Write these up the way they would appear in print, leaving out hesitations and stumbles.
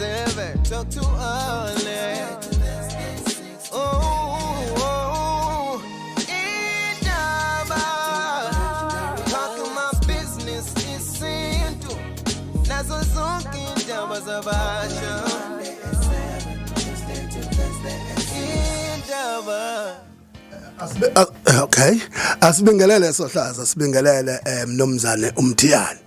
7, talk to Alex. Oh, oh, indaba. Talk my business isintu. Nazo zonke indaba zabasha. Indaba. Okay. Asibingelele sohlaza, sibingelele mnomzane uMthiyane.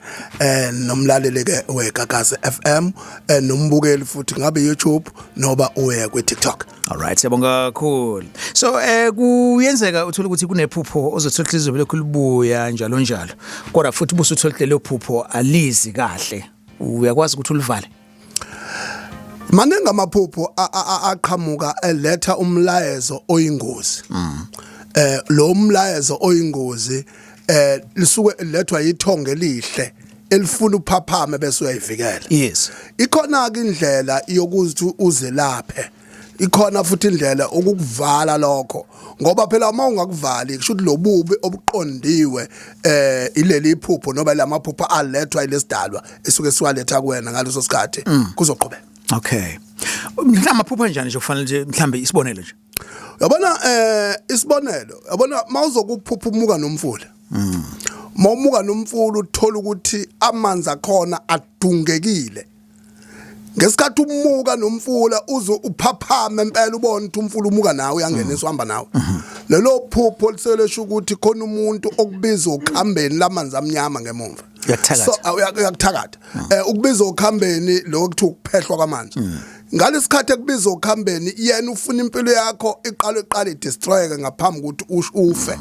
Nomlaleli ke weGagasi FM, nombukeli futhi ngabe YouTube noba uye kwi TikTok. Alright, siyabonga kakhulu. So kuyenzeka uthola ukuthi kunephupho ozothola lizobe lokhu libuya njalo njalo. Kodwa futhi busuthola lelo phupho alizi kahle. Uyakwazi ukuthi ulivale. Maningi amaphupho aqhamuka eletha umlayezo oyingozi. Lo mlayezo oyingozi lisuke lethwa yithongo elihle elifuna uphaphame bese uyayivikela. Ikhona ke indlela yokuthi uzelaphe. Ikhona futhi indlela ukukuvala lokho ngoba phela uma ungakuvali kusho ukuthi lobubi obuqondiwe ileli iphupho noba lamaphupho alethwa ilesidalwa esuke siwaletha kuwena ngaleso sikhathi kuzoqhubeka. Okay. Mhlawumbe amaphupho kanjani nje kufanele nje mhlambe isibonelo nje. Yabona, isibonelo, yabona mawuzokuphupha umuka nomfula. Mawumuka nomfula uthola ukuthi amanzi akhona adungekile. Ngesikhathi umuka nomfula uze uphaphame impela ubone ukuthi umfula umuka nawe, uyangenisa, uhamba nawe. Lelo phupho liselesho ukuthi khona umuntu okubiza ukhambeni lamanzi amnyama ngemuva. Uyakuthakatha. So uyakuthakatha. Ukubiza ukhambeni lo kuthiwa ukuphehlwa kwamanzi. Ngalesikhathi ekubiza ukhambeni yena ufuna impilo yakho iqale iqale idestroyeke ngaphambi ukuthi ufe.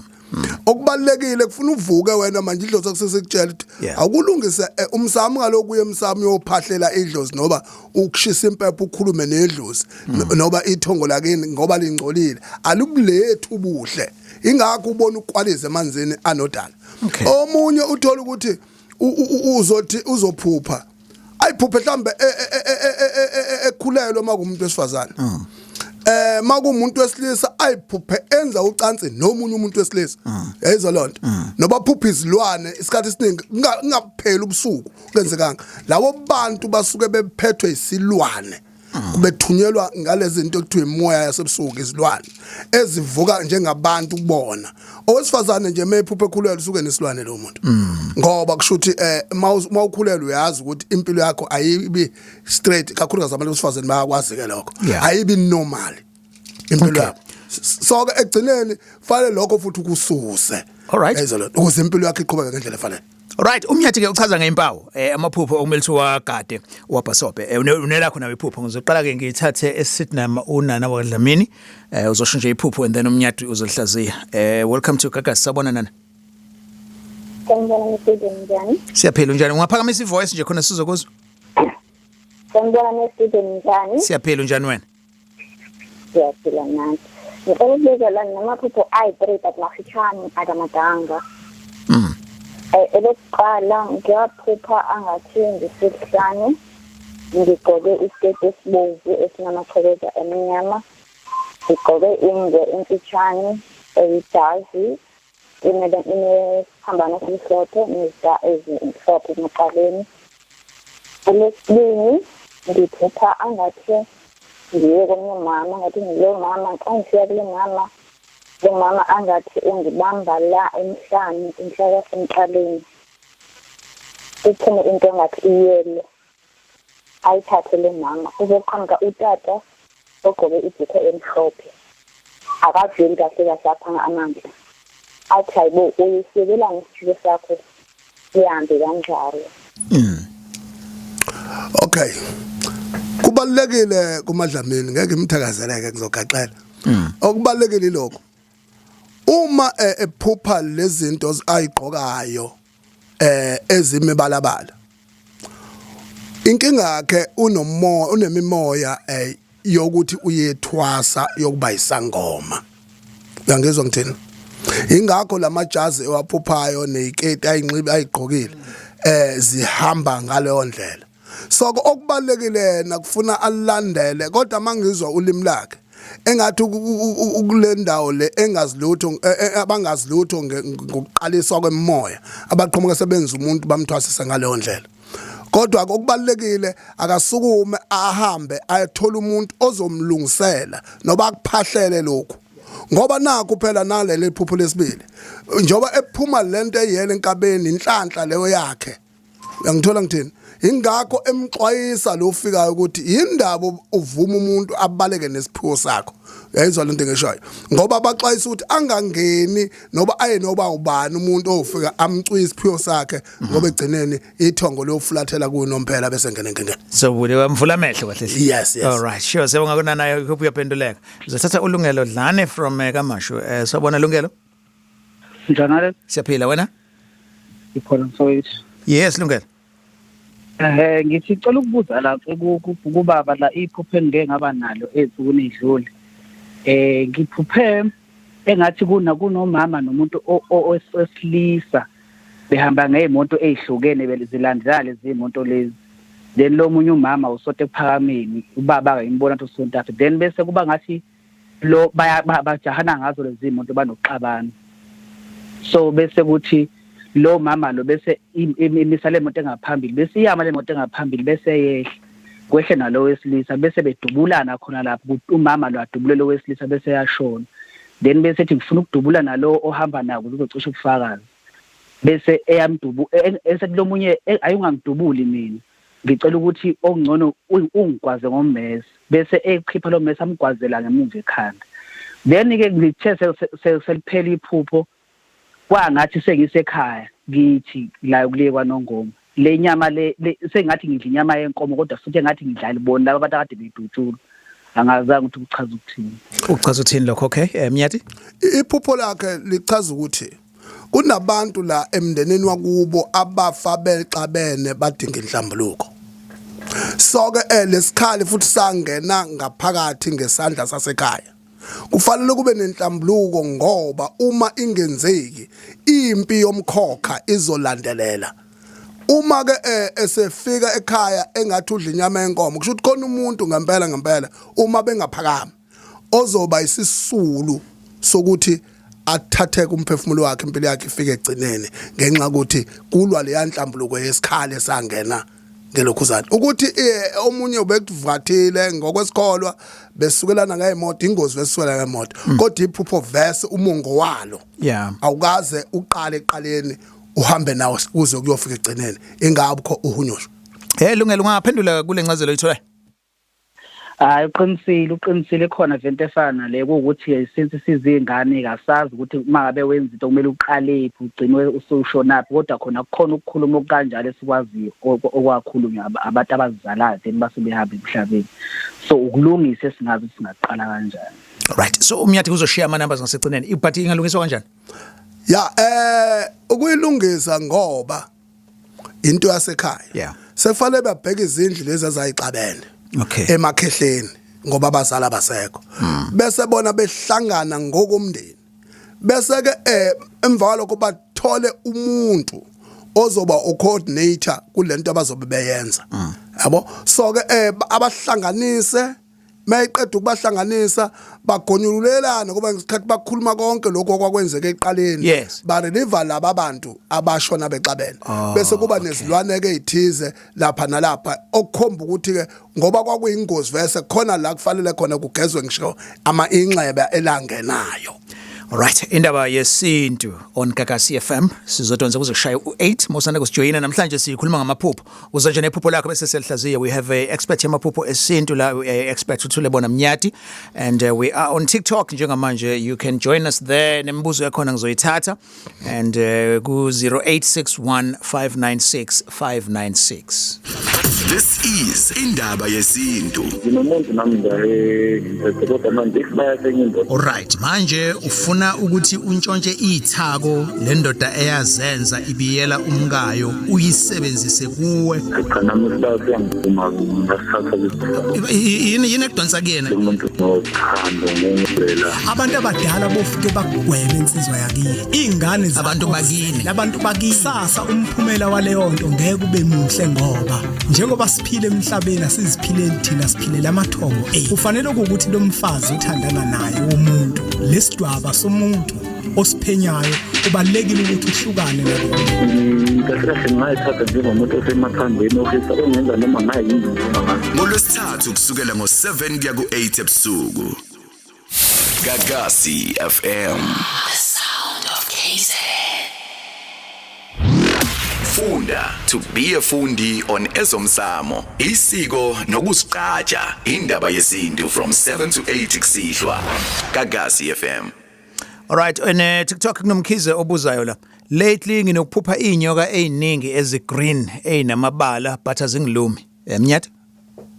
Okubalekile kufuna uvuke wena manje idlozi akusesekutshela ukuthi awukulungise umsamo ngalokhu uye emsamo uyophahlela idlozi noba ukushisa impepho ukhulume nedlozi noba ithongo lakini ngoba lingcolile alubulethu ubuhle, ingakho ubona ukwaliza emanzini anodala. Omunye uthola ukuthi uzothi uzophupha ayiphuphe mhlambe ekhulelwe makumuntu wesifazane, makumuntu wesilisa ayiphuphe enza ucansi nomunye umuntu wesilisa, yayizwa lonto, noba phupha izilwane isikhathi esiningi kungapheli ubusuku kenzekanga. Labo bantu basuke bephethwe isilwane, kubethunyelwa ngalezi zinto ekuthiwa imoya yasebusuku, izilwane ezivuka njengabantu kubona. Owesifazane nje mephupha ekhulelwe usuke nesilwane lo muntu, ngoba kusho ukuthi mawukhulelwe uyazi ukuthi impilo yakho ayibi straight, kakhulukazi abantu besifazane bayakwazi ke lokho, ayibi normal impilo yakho. So ke ekugcineni fanele lokho futhi ukususe. Yayizwa lento, ukuze impilo yakho iqhubeke ngendlela efanele. Alright, umnyathi ke uchaza ngempawu amaphupho okumele uwagade uwabhasope. Unelakho nawe iphupho. Ngizoqala ke ngithathe eSydney unana wakwaDlamini. Uzosho nje iphupho and then umnyathi uzolihlaziya. Welcome to Gagasi, sabona nana. Sanibona nestudio, njani? Siyaphila, unjani? Ungaphakamisa ivoice nje khona sizokuzwa. Sanibona nestudio, njani? Siyaphila, unjani wena? Siyaphila nathi. Ngicela ukubuza la, nginamaphupho ayi-three but mafishane, akamadanga. Elokuqala ngiyaphupha angathi ngisesihlane, ngigqoke isiketi esibovu esinamachebeza amnyama, ngigqoke ingwe emfishane eyijazi, inesiphambano esimhlophe nezita ezimhlophe emaqaleni. Elesibili, ngiphupha angathi ngiye komunye umama, ngathi ngilo mama, xa ngifika kule mama, lo mama angathi ungibamba la emhlane, inhlaka yasemqaleni, kuphume into engathi iyelo, ayithathe le mama. Kuzoqhamuka utata ogqoke ibhukho emhlophe, akaveli kahle kahle apha amandla, athi, "Hayibo, uyisiyekelani isithulo sakho?" Sihambe kanjalo. Okay, kubalekile kumadlamini, ngeke imthakazeleke, kuzogaxela. Okubalekile ilokho, uma ephupha lezinto ayigqokayo ezimibalabala, inkinga yakhe unomoya, unemimoya yokuthi uyethwasa yokuba isangoma, uyangizwa ngithini? Ingakho lamajazi ewaphuphayo neziketi ayinxibi ayigqokile zihamba ngaleyo ndlela. So okubalekile na kufuna alandele, kodwa mangizwa ulimi lakhe engathi kule ndawo le engazilutho, abangazilutho ngokuqaliswa kwemoya, abaqhamuka sebenza umuntu bamthwasisa ngaleyo ndlela. Kodwa okubalekile, akasukume ahambe ayethola umuntu ozomlungisela noba akuphahlele lokhu, ngoba nakho phela naleli phupho lesibili, njoba ephuma lento eyele enkabeni, inhlanhla leyo yakhe. Uyangithola ngithini? Ingakho emxwayisa lo ufikayo ukuthi yindaba uvuma umuntu abaleke nesiphiwo sakho. Uyayizwa lento engishoyo? Ngoba baxwayisa ukuthi angangeni noba aye noba ubani umuntu ofika amcwiye isiphiwo sakhe, ngoba egcineni ithongo liyofulathela kunomphela bese ngene ngene. So bude wamvula amehlo kahle. Yes. All right, sure. Siyabonga kunanayo, hope uyaphenduleka. Uzothatha uLungelo Dlane from Kamashu. Sawubona Lungelo. Njani? Siyaphila, wena? Ikhona, mfowethu. Yes, Lungelo. Ngithi cela ukubuza la kubaba la iphupho engike ngaba nalo ezinsukwini ezidlule. Ngiphuphe engathi kuna kunomama nomuntu owesilisa behamba ngezimoto ezihlukene, bezilandela lezi imoto lezi. Then lo munye umama usonta ekuphakameni, ubaba ke ngimbona ukuthi usonta, then bese kuba ngathi lo bajahana ngazo lezi imoto, banokuxabana. So bese kuthi lo mama lo bese imisa le moto engaphambili, bese iyama le moto engaphambili, bese yehla, kwehle nalo wesilisa, bese bedubulana khona lapho. Umama lo adubule lo wesilisa, bese yashona. Then bese ethi ngifuna ukudubula nalo ohamba nako uzocisha ubufakazi, bese eyamdubu esethi lomunye, "Ayungangidubuli mina, ngicela ukuthi okungcono ungigwaze ngommese." Bese ekhipha lo mmese, amgwazela ngemuva ekhanda. Then ke ngithe seliphela iphupho, kwangathi sengisekhaya kithi la kuliye kwaNongoma. Le nyama le sengathi ngidla inyama yenkomo, kodwa futhi engathi ngidla libona laba abantu akade bedutshulwa. Angazange ukuthi kuchaza ukuthini. Uchaza ukuthini lokho? Okay, Mnyati. Iphupho lakhe lichaza ukuthi kunabantu la emndenini wakubo abafa bexabene, badinga inhlambuluko. So ke lesikhali futhi sangena ngaphakathi ngesandla sasekhaya. Kufanele kube nenhlambuluko, ngoba uma ingenzeki, impi yomkhokha izolandelela. Uma ke esefika ekhaya engathi udla inyama yenkomo, kusho ukuthi khona umuntu ngempela ngempela, uma bengaphakami, ozoba isisulu sokuthi athatheke umphefumulo wakhe, impilo yakhe ifike egcineni, ngenxa ukuthi kulwa leya nhlambuluko yesikhali esangena ngelokhuzana. Ukuthi omunye ubekuvathile ngokwesikholwa, besukelana ngezimoto, ingozi besukela ngemoto, kodwa iphupho verse umongo walo awukaze uqale eqaleni uhambe nawo kuze kuyofika egcineni, ingabukho uhunyushwa. Lungelo, ungaphendula kule ncazelo oyitholayo? Hayi, uqinisile, uqinisile. Khona vento efana nale kuwukuthi since sizingane kasazi ukuthi uma ngabe wenza into kumele uqalephi, ugcinwe usushonaphi, kodwa khona kukhona ukukhuluma okukanjalo esikwaziyo okwakhulunywa abantu abazizalayo, then base behamba emhlabeni. So ukulungisa esingazi ukuthi singaqala kanjani. Right, so uMnyathi uzoshiya ama numbers ngasegcineni, but ingalungiswa kanjani? Ya, ukuyilungisa, ngoba into yasekhaya sekufanele babheke izindlu lezi ezayixabene emakhehleni, ngoba abazali abasekho, bese bona behlangana ngokomndeni, bese ke emva kwalokho bathole umuntu ozoba ucoordinator kulento abazobe beyenza, yabo. So ke abahlanganise, mayiqeda ukubahlanganisa bagonyululelana, ngoba ngesikhathi bakhuluma konke lokho okwakwenzeka ekuqaleni, bareliva laba bantu abashona bexabene, bese kuba nezilwane ke ezithize lapha nalapha, okukhomba ukuthi ke ngoba kwakuyingozi vese khona la kufanele khona kugezwe ngisho ama inxeba elangenayo. Alright, indaba yesintu on Gagasi FM, sizodonsa kuze kushaye u8. Mosanda kusijoyina namhlanje, sikhuluma ngamaphupho. Uza nje nephupho lakho bese selihlaziya. We have a expert yamaphupho esintu la, expert uThule Bona Mnyati, and we are on TikTok njengamanje. You can join us there, nemibuzo yakhona ngizoyithatha and ku 0861596596. This is Indaba Yesintu. Nginomuntu nami ngaye ngiphethe, kodwa manje isibaya senye indoda. Alright, manje ufuna ukuthi untshontshe ithako lendoda eyazenza ibiyela umkayo, uyisebenzise kuwe? Cha, nami isibaya siyangivuma, ngasithatha lesi. Yini ekudonsa kuyena? Umuntu nothando ngendlela. Abantu abadala bofike bakugwebe, insizwa yakini, iy'ngane zakho, Abantu bakini. Abantu bakini. Sasa umphumela waleyo nto ngeke ube muhle, ngoba njengoba siphile emhlabeni asiziphileli thina, siphilela amathongo ethu. Kufanele ukuthi lo mfazi uthandana naye womuntu, lesidwaba somuntu. osiphenyayo kubalekile ukuthi uhlukane nalokho. Kahle kahle ngingayithatha njengomuntu osemathandweni ofisa ukungenza noma ngayini. Ngolwesithathu kusukela ngo7 kuya ku8 ebusuku. Gagasi FM. The sound of KZN. Funda to be a fundi on ezomsamo, isiko nokuziqaja, indaba yesintu from 7 to 8 kusihlwa. Gagasi FM. Alright, ene TikTok kunomkhize obuzayo la. Lately nginokuphupha inyoka eziningi ezi green ezinamabala but azingilumi. Mnyatha?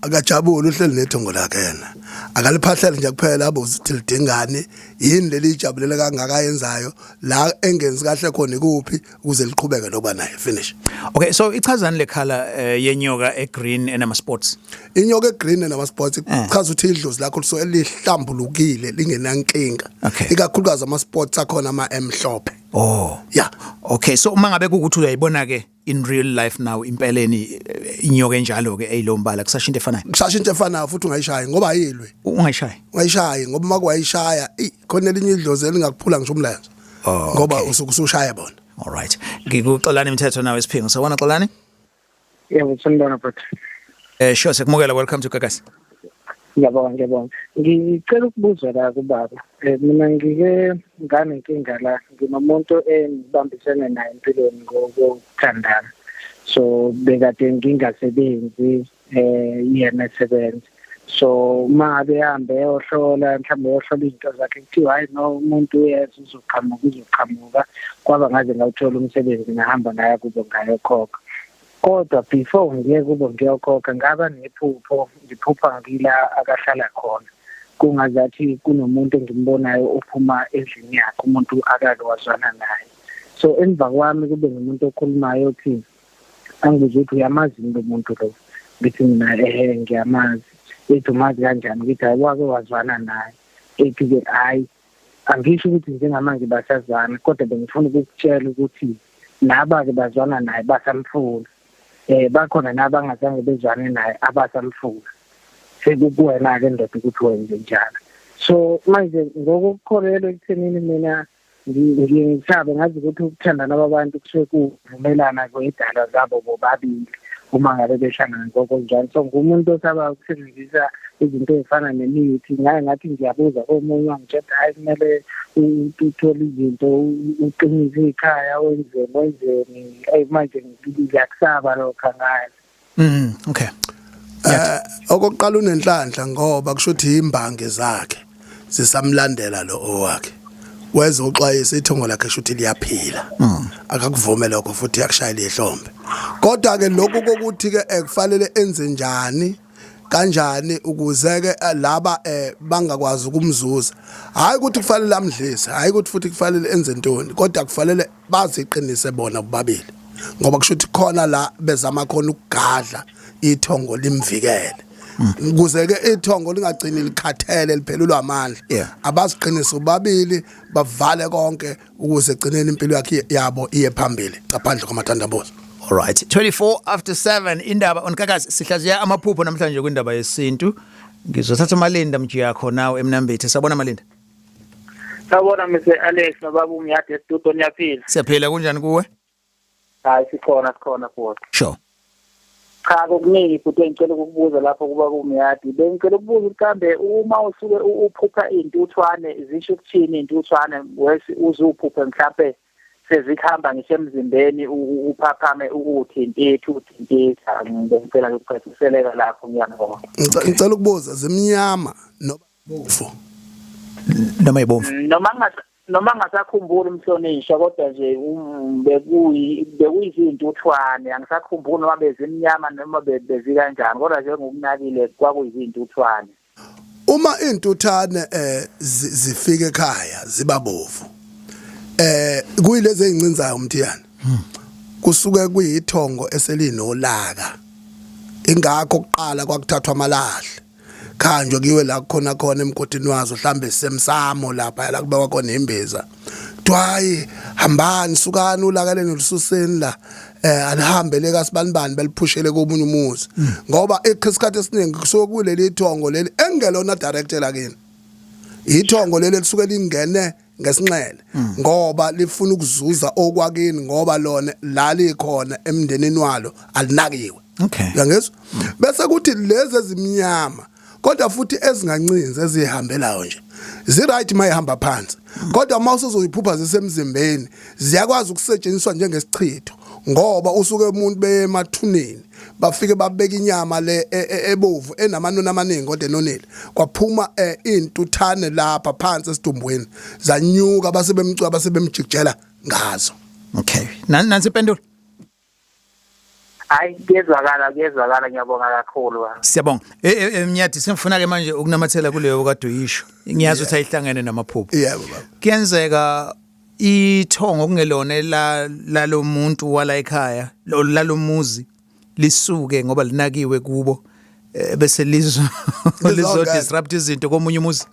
Akajabule, uhleli nethongo lakhe yena, akaliphahlele nje kuphela abuze ukuthi lidingani, yini leli ijabulela kangaka ayenzayo la, engenzi kahle khona ikuphi ukuze liqhubeke nokuba naye, finish. Okay, so ichazani le color yenyoka egreen enama spots? Inyoka egreen nama spots chaza ukuthi idlozi lakho lisuke lihlambulukile, lingenankinga, ikakhulukazi ama spots akhona ama emhlophe. Oh. Yeah. Okay, so uma ngabe kukuthi uyayibona ke in real life now impeleni, inyoka enjalo ke eyilombala, kusasho into efanayo? Kusasho into efanayo futhi ungayishayi ngoba ayilwe. Ungayishayi. Ungayishayi ngoba uma kuwayishaya, khona elinye idlozi elingakuphula ngisho umlenze. Oh, ngoba okay. usuke usushaya bona. All right. Ngikuxolani imithetho nawe isiphingo. Sawubona, Xolani. Yebo, sanibona bhuti. Sure, siyakumukela, welcome to Gagasi. Ngiyabonga, ngiyabonga. Ngicela ukubuza la kubaba. Mina ngike nganenkinga la, nginomuntu engibambisene naye empilweni ngokuthandana. So bekade ngingasebenzi, yena esebenza. So uma ngabe ehambe eyohlola, mhlawumbe eyohlola izinto zakhe, kuthiwa hayi no, umuntu uyeza, uzoqhamuka, uzoqhamuka. Kwaba ngaze ngawuthola umsebenzi, ngahamba ngaya kubo ngayokhokha. Kodwa before ngiye kubo ngiyokhokha, ngaba nephupho, ngiphupha ngila akahlala khona. Kungazathi kunomuntu engimbonayo ophuma endlini yakhe, umuntu akake wazwana naye. So emva kwami kube nomuntu okhulumayo othi angibuze ukuthi uyamazi yini lo muntu lo. Ngithi mina ehe, ngiyamazi. Ethi umazi kanjani? Ngithi hayi, wake wazwana naye. Ethi-ke hhayi, angisho ukuthi njengamanje basazwana, kodwa bengifuna ukukutshela ukuthi laba-ke bazwana naye basamfuna, bakhona nabangazange bezwane naye abasamfuna, sekukuwena-ke ndoda ukuthi wenze njalo. So manje ngokukholelwa ekuthenini mina ngiye ngisabe, ngazi ukuthi ukuthandana kwabantu kusuke kuvumelana kwedalwa zabo bobabili uma ngabe behlangana ngokunjalo. So ngumuntu osaba ukusebenzisa izinto ey'fana nemithi. Ngaye ngathi ngiyabuza komunye, wangitshela hhayi, kumele uthole izinto, uqinise ikhaya, wenzeni wenzeni. Eyi, manje ngiyakusaba lokho, angazi. Okay. Okokuqala unenhlanhla ngoba kusho ukuthi imbangi zakhe zisamlandela lo owakhe. Wezoxwayisa ithongo lakhe, sho ukuthi liyaphila. Akakuvume lokho futhi yakushayela ihlombe. Kodwa ke lokhu kokuthi ke ekufanele enze njani kanjani ukuze ke laba bangakwazi ukumzuza, hayi ukuthi kufanele amdlise, hayi ukuthi futhi kufanele enze ntoni, kodwa kufanele baziqinise bona bobabili ngoba kusho ukuthi khona la bezama khona ukugadla ithongo limvikele, ukuze ke ithongo lingagcini likhathele, liphelelwa amandla. Abaziqinise bobabili, bavale konke ukuze egcineni impilo yakhe yabo iye phambili ngaphandle kwamathandabuzo. All right. 24 after 7, indaba on Gagasi, sihlaziya amaphupho namhlanje kwindaba yesintu. Ngizothatha uMalinda Mjiyakho nawe eMnambithi. Sabona, Malinda. Sawubona Mr Alex nobaba uMyade studio, niyaphila? Siyaphila, kunjani kuwe? Hayi, sikhona, sikhona futhi. Cha, kokuningi futhi engicela ukukubuza lapho kuba kuMyadi. Bengicela ukubuza ukuthi kambe uma usuke uphupha iy'ntuthwane zisho ukuthini iy'ntuthwane, wesi uze uphuphe mhlampe sezihamba ngisho emzimbeni, uphaphame uthintitha uthintitha. Ngicela ukucaciseleka lapho, ngiyabonga. Ngicela ukubuza, zimnyama noma bovu? Noma ibomvu. Noma ngingasakhumbuli umhlonishwa, kodwa nje bekuyizintuthwane, angisakhumbuli noma bezimnyama noma bezikanjani, kodwa nje ngokunakile kwakuyizintuthwane. Uma intuthane zifika ekhaya zibabovu, kuyilezi ezincinzayo umthiyane, kusuke kuyithongo eselinolaka. Ingakho kuqala kwakuthathwa amalahle, khanjwe kuyiwe la khona khona emgodini wazo, mhlambe semsamo lapha la kubekwa khona imbiza, kuthiwa hambani, sukani, ulaka lenu lususeni la, alihambe le kasibanibani, beliphushele komunye umuzi, ngoba isikhathi esiningi kusuke kuleli ithongo leli engelona direct lakini, ithongo leli lisuke lingene. Ngesinxele, ngoba lifuna ukuzuza okwakini, ngoba lona la likhona emndenini walo alinakiwe. Uyangizwa? Bese kuthi lezi ezimnyama kodwa futhi ezingancinzi, ezihambelayo nje, zi-right mayihamba phansi, kodwa uma usuzoyiphupha zisemzimbeni, ziyakwazi ukusetshenziswa njengesichitho, ngoba usuke umuntu beye emathuneni, bafike babeka inyama le ebovu enamanoni amaningi kodwa enonile, kwaphuma intuthane lapha phansi esidumbweni, zanyuka, base bemcwa, base bemjikijela ngazo. Okay, nansi impendulo. Hayi, kuyezwakala, kuyezwakala, ngiyabonga kakhulu, baba. Siyabonga. Mnyadi, sengifuna ke manje ukunamathela kuleyo kade uyisho. Ngiyazi ukuthi ayihlangene namaphupho. Yebo, baba. Kuyenzeka ithongo kungelona la lalomuntu wala ekhaya, lalomuzi, lisuke ngoba linakiwe kubo, bese lizo lizo disrupt izinto komunye umuzi.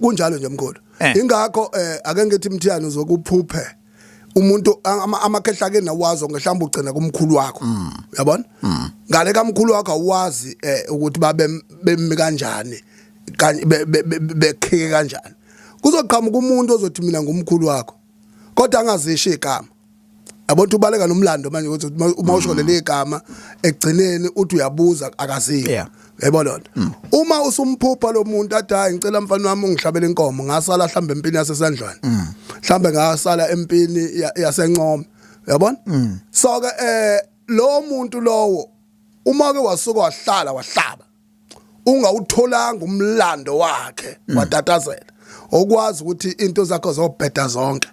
Kunjalo nje, mkhulu. Ingakho ake ngithi, Mthiyane, uzokuphuphe umuntu amakhehla ke nawazo, mhlawumbe ugcina kumkhulu wakho, uyabona, ngale kamkhulu wakho awazi ukuthi babe bemi kanjani, bekhike kanjani. Kuzoqhamuka umuntu ozothi mina ngumkhulu wakho, kodwa angazisho igama, yabona, ubaleka nomlando manje ukuthi uma usho leli igama, ekugcineni uthi uyabuza, akaziyo. Yebo, lonto uma usumphupha lo muntu athi, "Hayi, ngicela mfana wami ungihlabele inkomo, ngasala mhlambe empini yasesandlwane, mhlambe ngasala empini yasencome," uyabona. So ke lo muntu lowo, uma ke wasuka wahlala wahlaba ungawutholanga umlando wakhe, watatazela, okwazi ukuthi into zakho zobheda zonke,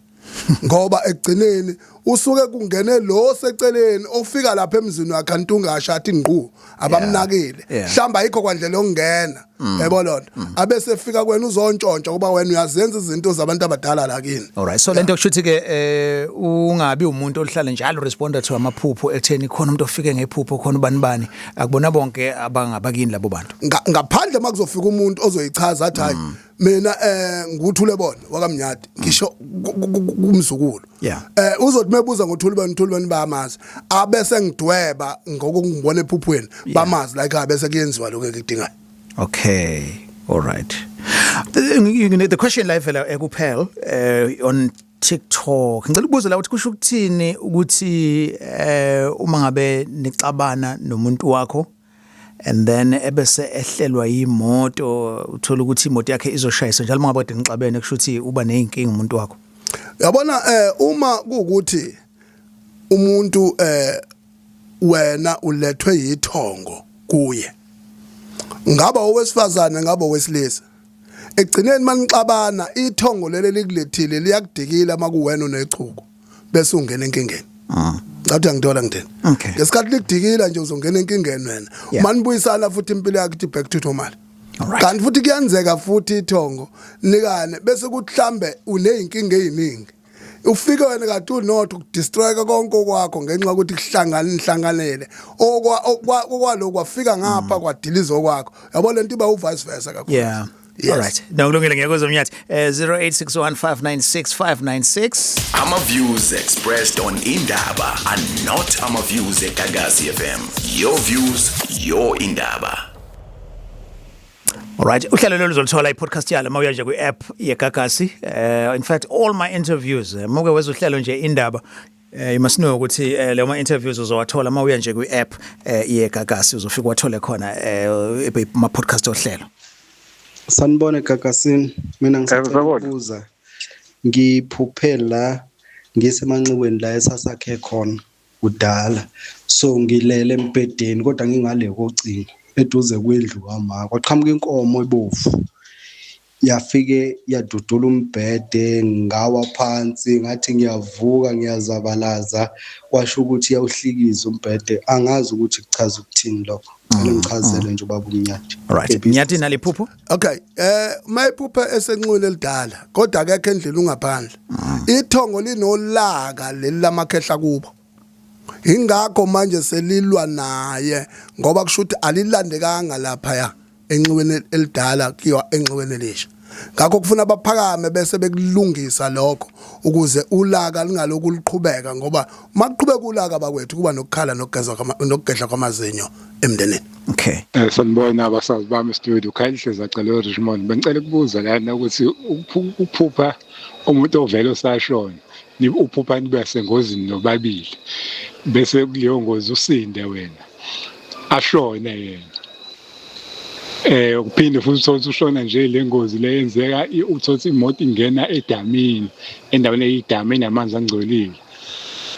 ngoba ekugcineni usuke kungene lo seceleni ofika lapha emzini wakhe antungasha, athi ngqu abamnakile. Mhlamba ayikho kwandlela yokungena, yebo, lonto abese fika kwena uzontshontsha, kuba wena uyazenza izinto zabantu abadala la kini. Alright, so lento kushuthi ke ungabi umuntu ohlala njalo responda to amaphupho ekutheni khona umuntu ofike ngephupho, khona ubani bani. Akubona bonke abangabakini labo bantu. Ngaphandle makuzofika umuntu ozoyichaza athi, "Hayi, mina nguthule bona wakamnyadi," ngisho kumzukulu. Uzothi mebuza ngothule bani, uthule bani, bayamazi, abese ngidweba ngokungibona ephuphweni, bamazi la ekhaya, bese kuyenziwa lokho ekudingayo. Okay, all right. The question la ivela ekuphel on TikTok. Ngicela ukubuza la ukuthi kusho ukuthini ukuthi uma ngabe nixabana nomuntu wakho and then ebese ehlelwa imoto, uthola ukuthi imoto yakhe izoshayisa njalo uma ngabe kade nixabene, kusho ukuthi uba nezinkinga umuntu wakho? Yabona, uma kuukuthi umuntu wena ulethwe yithongo kuye, ngaba owesifazane, ngaba owesilisa, ekugcineni manixabana, ithongo leli likulethile liyakudikila makuwena unechuku, bese ungena enkingeni. Ngathi angithola ngithini? Okay. Ngesikhathi likudikila nje, uzongena enkingeni wena. Manibuyisana futhi, impilo yakho ithi back to normal. Kanti futhi kuyenzeka futhi ithongo nikane, bese kuthi mhlambe uneyinkinga eziningi, ufike wena kade unotho, kudestroyeka konke okwakho ngenxa yokuthi kuhlangana nihlanganele okwalokhu, kwafika ngapha kwadiliza okwakho, yabo, lento iba u-vice versa kakhulu. Yes. All right. No, kulungile, ngiyakuzwa, Mnyathi. 0861596596. Ama views expressed on Indaba are not ama views eGagasi FM. Your views, your Indaba. Alright, uhlelo lolu uzolithola i-podcast yalo mawuya nje kwi-app yeGagasi. In fact, all my interviews, muke wezuhlelo nje Indaba, you must know ukuthi leyo ma interviews uzowathola mawuya nje kwi-app yeGagasi, uzofika wathole khona ma podcast ohlelo. Sanibona Gagasini, mina ngisacela ukubuza. Ngiphuphe la ngisemanxiweni la esasakhe khona kudala. So ngilele embhedeni kodwa ngingale kocingo eduze kwendlu kama. Kwaqhamuka inkomo ebovu. Yafike yadudula umbhede, ngawa phansi, ngathi ngiyavuka ngiyazabalaza, kwasho ukuthi iyawuhlikiza umbhede. Angazi ukuthi kuchaza ukuthini lokho. Ngicela ngichazele nje ubaba uMnyadi. Alright. Mnyathi, naliphupho? Okay, mayiphupha esenxwini elidala kodwa akekho endlini, ungaphandle. Ithongo linolaka leli lamakhehla kubo. Ingakho manje selilwa naye, ngoba kusho ukuthi alilandekanga lapha ya enxiweni elidala kuyiwa enxiweni elisha. Ngakho kufuna baphakame bese bekulungisa lokho ukuze ulaka lingaloku luqhubeka, ngoba makuqhubeka ulaka bakwethu kuba nokukhala nokugeza nokugedla kwamazinyo emndenini. Okay. Sanibona abasazi bami studio Khayelihle Zacelo Richmond. Bengicela ukubuza lana ukuthi ukuphupha umuntu ovele osashona, uphupha nibe sengozini nobabili, bese kuleyo ngozi usinde wena, ashone yena. Ukuphinde futhi uthole ushona nje le ngozi le yenzeka, uthole imoto ingena edamini, endaweni eyidamu enamanzi angcolile.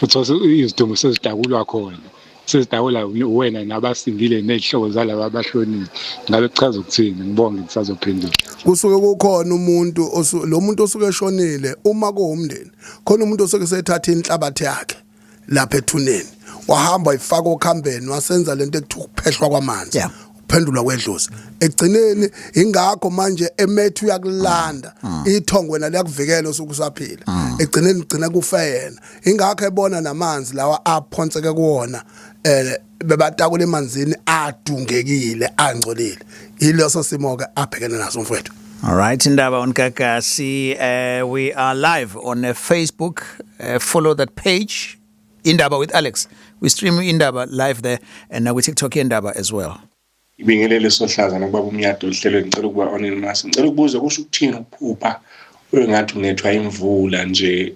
Uthole izidumbu sezidakulwa khona, sezidakula wena nabasindile nezihlobo zalaba abashonile. Ngabe kuchaza ukuthini? Ngibonge, ngisazophendula. Kusuke kukhona umuntu, lo muntu osuke eshonile, uma kuwumndeni, khona umuntu osuke sethatha inhlabathi yakhe lapha ethuneni, wahamba wayifaka okhambeni, wasenza lento ekuthiwa ukuphehlwa kwamanzi, uphendulwa kwedlozi ekugcineni. Ingakho manje emethu uyakulanda ithongo, wena liyakuvikela osuke usaphila, ekugcineni ugcina kufe yena. Ingakho ebona namanzi lawa aphonseke kuwona, bebatakula emanzini adungekile, angcolile. Yileso simo ke abhekene naso mfowethu. All right, Indaba on Gagasi. We are live on Facebook. Follow that page, Indaba with Alex. We stream Indaba live there and now we TikTok Indaba as well. Ibingelele sohlaza nokubaba umnyado ohlelweni. Ngicela ukuba anonymous. Ngicela ukubuza, kusho ukuthini ukuphupha engathi unethwa imvula nje,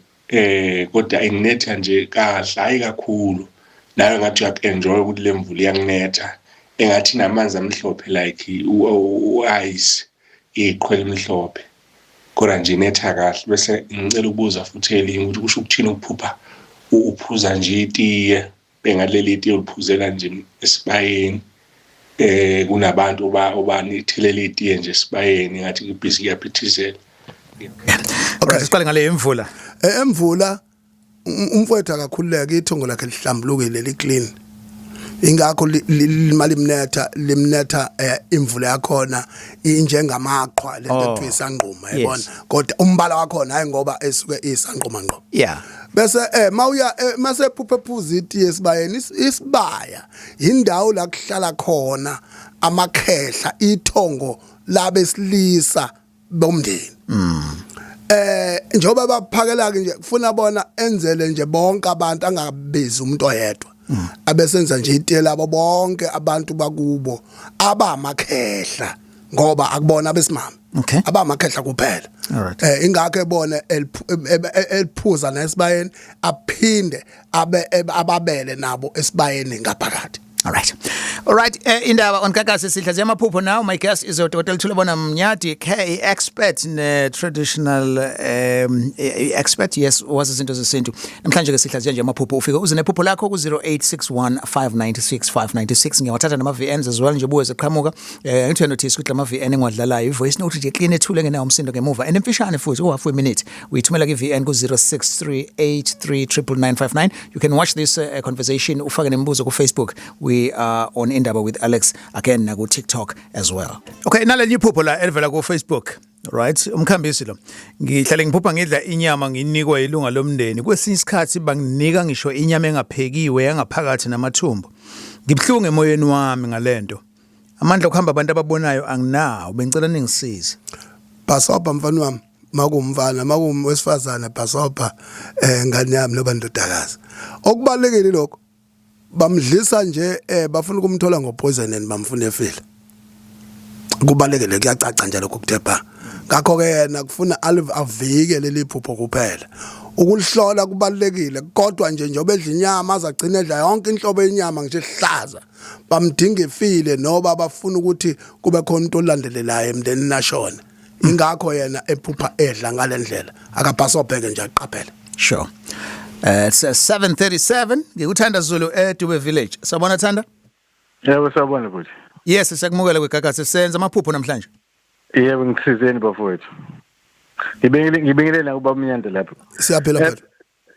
kodwa inginetha nje kahle, hayi kakhulu, nawe ngathi uyak-enjoy ukuthi le mvula iyanginetha, engathi inamanzi amhlophe like u-ice, iqhwa elimhlophe, kodwa nje inetha kahle? Bese ngicela ukubuza futhi elinye ukuthi kusho ukuthini ukuphupha uphuza nje itiye, bengaleli itiye uliphuzela nje esibayeni, kunabantu obanithelele itiye nje esibayeni, ngathi ibhizi kuyaphithizela? Okay, siqale ngale imvula. Emvula, umfowethu akakhululeka, ithongo lakhe lihlambulukile, li-clean. Ingakho limali limnetha, limnetha imvula yakhona injengamaqhwa, lento ekuthiwa isangquma, yabona, kodwa umbala wakhona hayi, ngoba esuke isangquma ngqo. Bese mawuya mase phuphe phuza itiye esibayeni, isibaya indawo la kuhlala khona amakhehla, ithongo labesilisa bomndeni. Njengoba baphakela ke nje, kufuna bona enzele nje bonke abantu, angabizi umuntu oyedwa, abesenza nje itiye labo bonke abantu bakubo abamakhehla, ngoba akubona abesimame, abamakhehla kuphela. Ingakho ebone eliphuza nesibayeni, aphinde abe ababele nabo esibayeni ngaphakathi. All right. All right, Indaba on Gagasi, sihlaziya amaphupho now. My guest is Dr. Thulabona Mnyadi, K expert in traditional expert, yes, wazi izinto zesintu. Namhlanje ke sihlaziya nje amaphupho. Ufike uze nephupho lakho ku 0861596596. Ngiyawathatha nama VNs as well nje buwe ziqhamuka. Ngithi notice ukuthi lama VN engiwadlalayo, i-voice note nje clean, ethule, ngenawo umsindo ngemuva and emfishane futhi, u half a minute. Uyithumela ku VN ku 0638399959. You can watch this conversation, ufake nemibuzo ku Facebook. We are on Indaba with Alex again na ku TikTok as well. Okay, naleli iphupho la elivela ku Facebook. Right, umkhambisi lo. Ngihlale ngiphupha ngidla inyama nginikwa ilunga lomndeni. Kwesinye isikhathi banginika ngisho inyama engaphekiwe yangaphakathi namathumbu. Ngibhlungu emoyeni wami ngalento. Amandla okuhamba abantu ababonayo anginawo, bengicela ningisize. Bhasobha mfana wami makumfana, makuwesifazane bhasobha, ngane yami noba ndodakazi. Okubalekile lokho, bamdlisa nje, bafuna ukumthola ngopoison and bamfuna efile. Kubalekile, kuyacaca nje lokho kuthepha. Ngakho ke yena kufuna avike leli phupho kuphela. Ukulihlola kubalekile, kodwa nje njengoba edla inyama azagcina edla yonke inhlobo yenyama ngisho ehlaza, bamdinga efile noba bafuna ukuthi kube khona umuntu olandelelayo emndenini ashona. Ingakho yena ephupha edla ngalendlela. Akabhasobheke nje, aqaphele. Sure. It's 7:37. Ngikuthanda Zulu eDube Village. Sabona Thanda? Yebo, sawubona futhi. Yes, siyakumukela kwiGagasi, senza amaphupho namhlanje. Yebo, ngisizeni bafowethu. Ngibingelele nakuba umnyanda lapho. Siyaphila mfethu.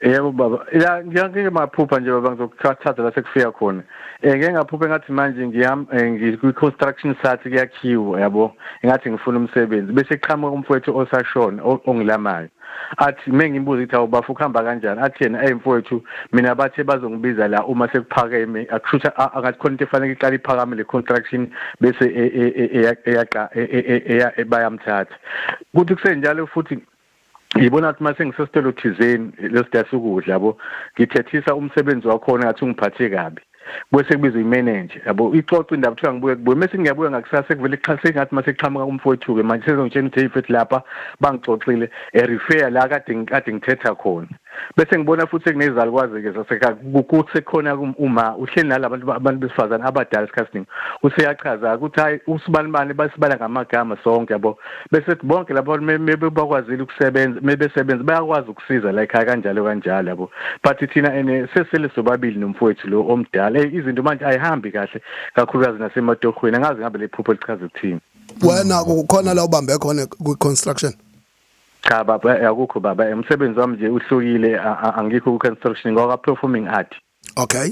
Yebo baba. Ya, ngiyake maphupha nje baba, ngizokuthatha la sekufika khona. Ngeke ngaphupha ngathi manje ngihamba ngikwi construction site, kuyakhiwa yabo. Ngathi ngifuna umsebenzi bese qhamuka umfowethu osashona ongilamayo. Athi mengimbuza ukuthi awubafu kuhamba kanjani, athi yena hey mfowethu mina bathe bazongibiza la uma sekuphakeme, akushutha angathi khona into efanele iqale iphakame le construction bese eyaqa bayamthatha. Kuthi kusenjalo futhi ngibona ukuthi mase ngisesitolo thizeni lesidasi ukudla yabo, ngithethisa umsebenzi wakhona ngathi ungiphathe kabi, bese kubizwa imanager yabo, ixoxa indaba kuthiwa ngibuye kubuye, mase ngiyabuya ngakusasa kuvele iqhase ngathi mase kuqhamuka umfowethu ke manje sezongitshela ukuthi hey mfethu lapha bangixoxile e-refer la kade ngithetha khona. Bese ngibona futhi kunezalukwazi ke zasekhaya kuthi khona uma uhleli nalabantu abantu besifazane abadala isikhathi esiningi, useyachaza ukuthi hayi usibanibani basibala ngamagama sonke yabo, bese bonke labo bakwazile ukusebenza mebesebenza bayakwazi ukusiza la ekhaya kanjalo kanjalo yabo. But thina ene sesele sobabili nomfowethu lo omdala, izinto manje ayihambi kahle kakhulukazi nasematohweni, angazi ngabe lephupho lichaza ukuthini. Wena kukhona la ubambe khona kwi construction? Cha baba, akukho baba, umsebenzi wami nje uhlukile, angikho ku construction, ngoba performing art. Okay.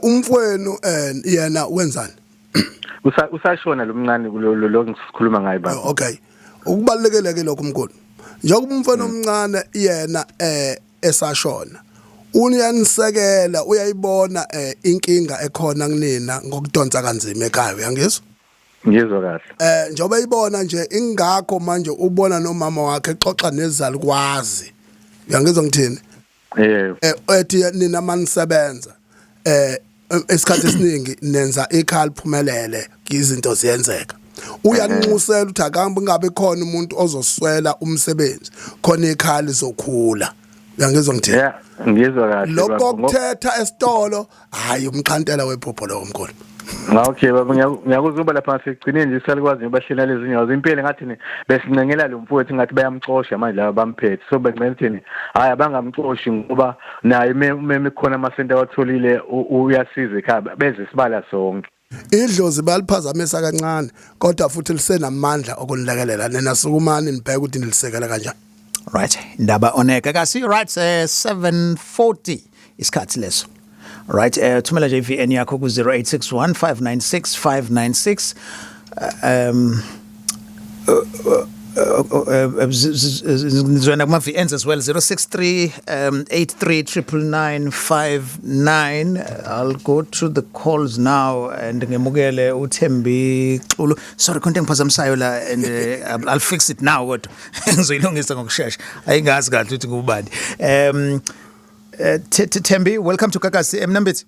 Umfowenu yena wenzani? Usashona lo mncane lo ngisikhuluma ngaye baba. Okay. Ukubalekele ke lokho mkhulu. Njengoba umfana omncane yena esashona, uyanisekela, uyayibona inkinga ekhona kunina ngokudonsa kanzima ekhaya, uyangizwa? Ngizwa kahle. Njengoba ibona nje ingakho manje ubona nomama wakhe exoxa nezalukwazi. Uyangizwa ngithini? Yebo. Ethi nina manisebenza esikhathi esiningi nenza ikhaya liphumelele, izinto ziyenzeka. Uyanxusela ukuthi akambe ngabe khona umuntu ozoswela umsebenzi, khona ikhaya lizokhula. Uyangizwa ngithini? Yeah, ngizwa kahle. Lokho kuthetha esitolo, hayi umxhantela wephupho lo mkhulu. Okay baba, ngiyakuzwa lapha ngasekugcineni nje salikwazi ngibahlena lezi nyawo impela ngathi besincengela lo mfowethu ngathi bayamxosha manje laba bamphethe, so bencela ukuthi hayi abangamxoshi ngoba naye meme khona amasenti awatholile uyasiza ekhaya beze sibala sonke. Idlozi baliphazamisa kancane kodwa futhi lisenamandla okunilekelela, nina sukumani nibheke ukuthi nilisekela kanjani. Right, indaba oneka kasi right 7:40 isikhathi leso. Right, thumela nje i-VN yakho ku 0861596596. Nizwena kuma VNs as well 063 839959. I'll go to the calls now and ngemukele uThembi Xulu. Sorry konke ngiphazamisayo la and I'll fix it now kodwa ngizoyilungisa ngokusheshsha. Ayingazi kahle ukuthi ngubani. Thembi, welcome to Gagasi Emnambithi.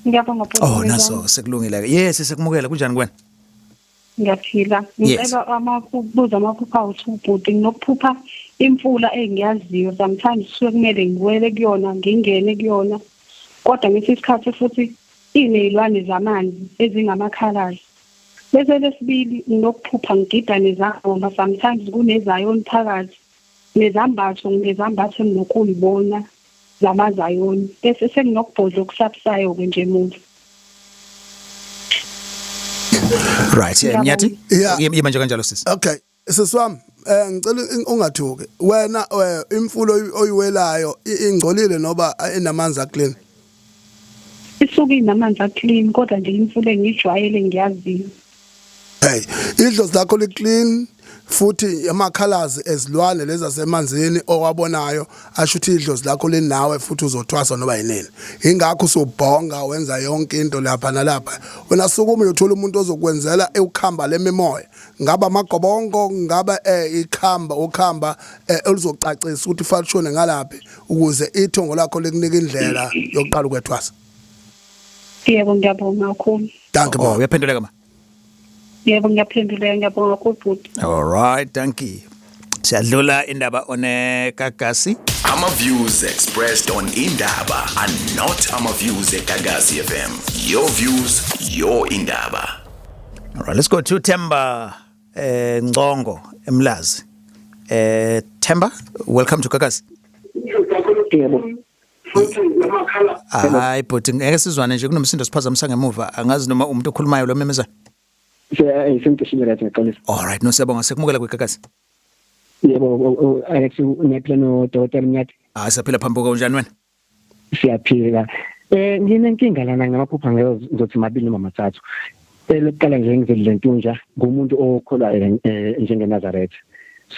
Ngiyabonga bhuti. Oh naso sekulungile ke. Yes, sekumukela kunjani kuwena? Ngiyaphila. Ngicela ukubuza amaphupho awuthi nginokuphupha imfula engiyaziyo sometimes kusuke kumele ngiwele kuyona ngingene kuyona, kodwa ngesinye isikhathi futhi inezilwane zamanzi ezingamakhalasi. Bese lesibili nginokuphupha ngigida nezangoma, sometimes kunezayoni phakathi nezambatho, nginezambatho enginokuyibona zamazayoni, bese senginokubhodla okusabisayo-ke nje emuva. Right, Mnyathi? Yima nje kanjalo sisi. Okay, sisi wami, ngicela ungathuki. Wena imfulo oyiwelayo ingcolile noba inamanzi aclean? Isuke inamanzi aclean kodwa nje imfulo engijwayele ngiyaziyo. Hey, idlozi lakho li clean futhi amakhalazi ezilwane lezi zasemanzini owabonayo asho ukuthi idlozi lakho linawe futhi uzothwasa noba yinini. Ingakho usubhonga wenza yonke into lapha nalapha. Wena sukuma uyothola umuntu ozokwenzela ukhamba lemimoya. Ngaba amagobongo, ngaba ikhamba ukhamba oluzocacisa ukuthi falshone ngalaphi ukuze ithongo lakho likunika indlela yokuqala ukwethwasa. Yebo, ngiyabonga kakhulu. Dankie. Oh, uyaphenduleka ma? Yebo, ngiyaphenduleka, ngiyabonga kakhulu bhuti. All right, dankie. Siyadlula indaba onegagasi. Ama views expressed on Indaba are not ama views eGagasi FM. Your views, your Indaba. All right, let's go to Themba Ngcongo eMlazi. Themba, welcome to Gagasi. Yebo. Hayi bhuti, ngeke sizwane nje kunomsindo siphazamisa ngemuva. Angazi noma umuntu okhulumayo lo memeza. Sengicishile right, ngixolisa. All right, no siyabonga, sekumukela kwiGagasi. Yebo, Alex unephila no Dr. Mnyathi. Ah, siyaphila phambi kanjani wena? Siyaphila. Nginenkinga lana ngamaphupha ngizothi mabili noma mathathu. Lokuqala nje ngizele ntunja ngumuntu okholwayo njengeNazaretha.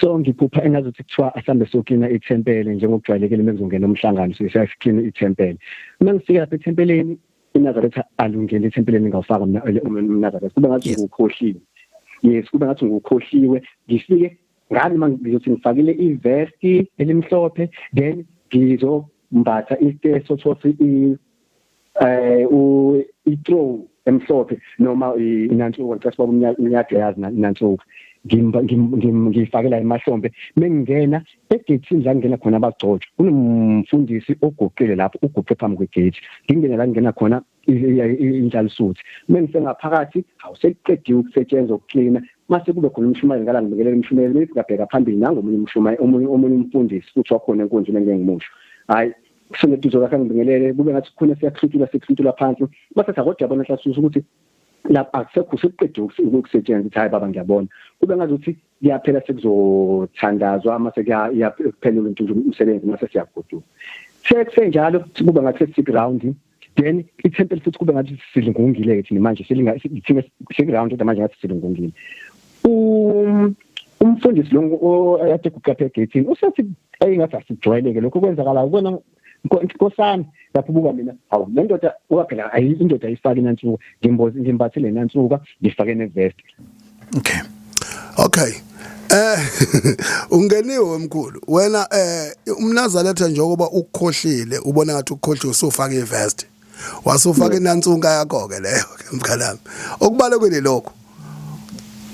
So ngiphupha engazuthi kuthiwa asambe soklina ithempele njengokujwayelekile mekuzongena umhlangano, so siyaklina ithempele. Uma ngifika lapha ethempeleni, iNazaretha alungena ethempeleni, ngawufaka mina umNazaretha, kube ngathi ngukhohliwe. Yes, kube ngathi ngukhohliwe. Ngifike ngani mangizothi ngifakile ivesti elimhlophe, then ngizombatha isiteso thothi i i-throw emhlophe noma inansuka, ngicela baba umnyade yazi inansuka, ngifakela emahlombe. Mengingena egethini la ngena khona abagcotshwa, kunomfundisi oguqile lapho, uguqe phambi kwegate. Ngingena la ngena khona inhlalisuthi, mengisengaphakathi awusekuqediwe ukusetshenzwa ukuklina, mase kube khona umshumayeli ngala, ngibikelela umshumayeli, ngibheka phambili nangomunye umshumayeli, omunye umfundisi futhi wakhona enkonzweni engeke ngimusho. Hayi, kusone duze kwakhe ngibingelele, kube ngathi khona siyakuhlutula, sikuhlutula phansi, base kodwa yabona hlasusa ukuthi lapha akusekho, sekuqediwe ukusetshenzwa. Ukuthi hayi baba, ngiyabona kube ngazuthi kuyaphela, sekuzothandazwa, mase kuyaphela into umsebenzi, mase siyagoduka. Sekusenjalo kuba ngathi sesiground, then ithempeli futhi kube ngathi silungungile ke thina manje, selinga thina sekuround, kodwa manje ngathi silungungile. Umfundisi lo ade guqapha egethini usethi ayingathi asijwayeleke lokho kwenzakalayo kona nkosana lapho buka mina, hawu, le ndoda uba phela ayi indoda ayifaki nansuka, ngimbozi ngimbathile nansuka, ngifake nevest. Okay. Ungeniwe mkhulu. Wena umNazaretha njengoba ukukhohlile, ubona ngathi ukukhohliwe, usufaka ivest. Wasufaka inansunka yakho ke leyo ke mkhalami. Okubalekile lokho.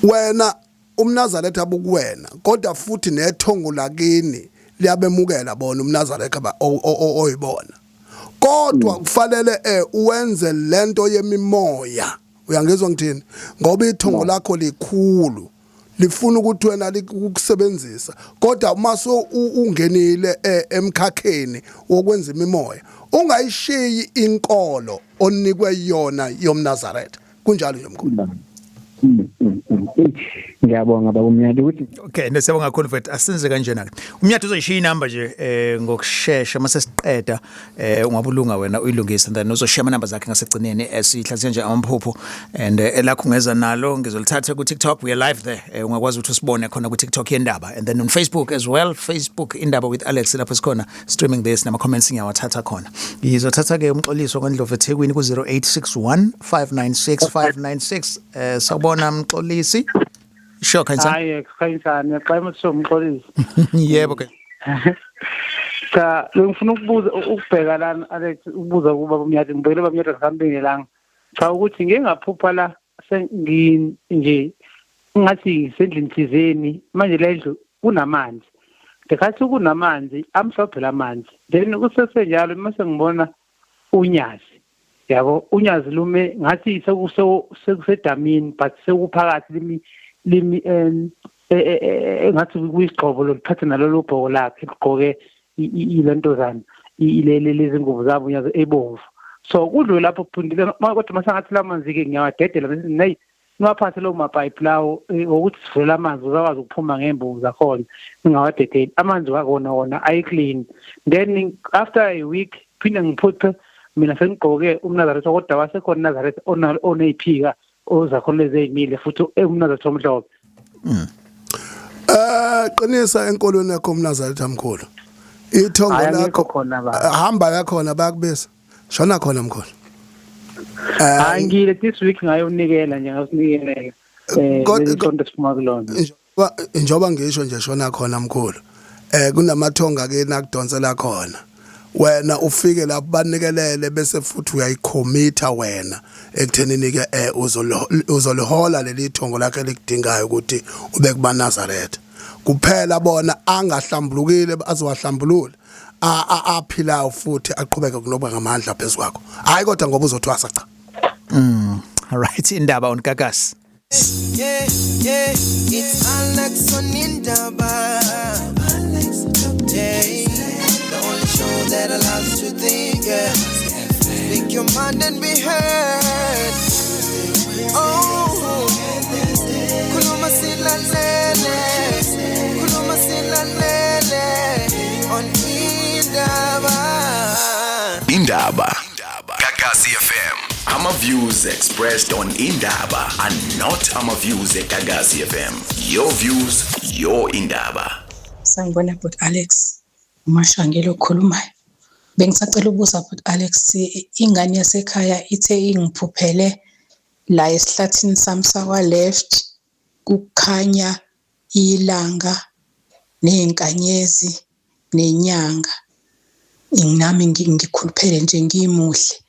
Wena umNazaretha bukuwena, kodwa futhi nethongo lakini liyabemukela bona umNazaretha oyibona. Kodwa kufanele uwenze lento yemimoya. Uyangizwa ngithini? Ngoba ithongo lakho likhulu. Lifuna ukuthi wena likusebenzisa, kodwa uma so ungenile emkhakheni wokwenza imimoya, ungayishiyi inkolo onikwe yona yomNazaretha. Kunjalo nje mkhulu. Ngiyabonga baba umnyadi ukuthi Okay, nesiyabonga kakhulu mfethu. Asenze kanjena ke. Umnyadi uzoyishiya inamba nje ngokusheshsha mase siqeda, ungabulunga wena uyilungise, and then uzoshiya ama numbers akhe ngasegcineni. Sihlaziya nje amaphupho and elakho ungeza nalo, ngizolithatha ku TikTok. We are live there. Ungakwazi ukuthi usibone khona ku TikTok yendaba and then on Facebook as well, Facebook Indaba with Alex, lapho sikhona streaming this, nama comments ngiyawathatha khona. Ngizothatha ke umxoliso kwaNdlovu eThekwini ku 0861 596 596. Sawubona Mxolisi. Sure, Khanyisa. Hayi, Khanyisani, xa umxolisi. Yebo ke. Cha, ngifuna ukubuza ukubheka lana Alex, ukubuza kuba umnyadi, ngibhekele bamnyadi ngisambingelanga. Cha, ukuthi ngike ngaphupha la sengi nje ngathi ngisendlini thizeni, manje le ndlu kunamanzi. Ngekhathi kunamanzi amhlophe lamanzi. Then kusesenjalo mase ngibona unyazi. Yabo, unyazi lume ngathi sekusedamini, but sekuphakathi, limi engathi kuyisigqobo loliphathe nalolu bhoko lakhe ligqoke ilentozana ilele lezi ngubo zabo unyazi ebomvu. So kudlule lapho phundile, kodwa masangathi lamanzi ke ngiyawadedela, bese nayi niwaphathe lawo mapayipi lawo ukuthi sivulela amanzi uzakwazi ukuphuma ngembuzi zakhona, ningawadedeli amanzi wakona wona ayi-clean. Then after a week phinde ngiphuphe mina sengigqoke umNazaretha, kodwa wasekhona uNazaretha oneyiphika ozakhona lezi ey'mile futhi umNazaretha omhlophe. Qinisa enkolweni yakho umNazaretha mkhulu. Ithongo Hhayi, angikho lakho khona baba. Hamba yakhona, bayakubisa. Shona khona mkhulu. Hayi, ngile this week ngayonikela nje, ngasinikela leli sonto siphuma kulona. Njoba ngisho nje, shona khona mkhulu. Kunamathonga ke nakudonsela khona. Wena ufike lapho banikelele, bese futhi uyayicommitha wena ekuthenini ke uzolihola leli thongo lakhe elikudingayo ukuthi ube kuba Nazareth. Kuphela bona angahlambulukile azowahlambulula, aphilayo futhi aqhubeke kunoba ngamandla phezukwakho. Hayi, kodwa ngoba uzothwasa cha. All right, indaba on Gagasi. Yeah, it's Alex on Indaba. Yeah, the only show that allows you to think. Yeah. Speak your mind and be heard. Oh, khuluma silalele, khuluma silalele on Indaba. Indaba. Gagasi FM. Ama views expressed on Indaba are not ama views eGagasi FM. Your views, your Indaba. Sanibona bhuti Alex, uMashangelo okhulumayo. Bengisacela ukubuza bhuti Alex, ingane yasekhaya ithe ingiphuphele la esihlathini sami sakwa left kukhanya ilanga nezinkanyezi nenyanga. Nami ngikhuluphele nje ngimuhle.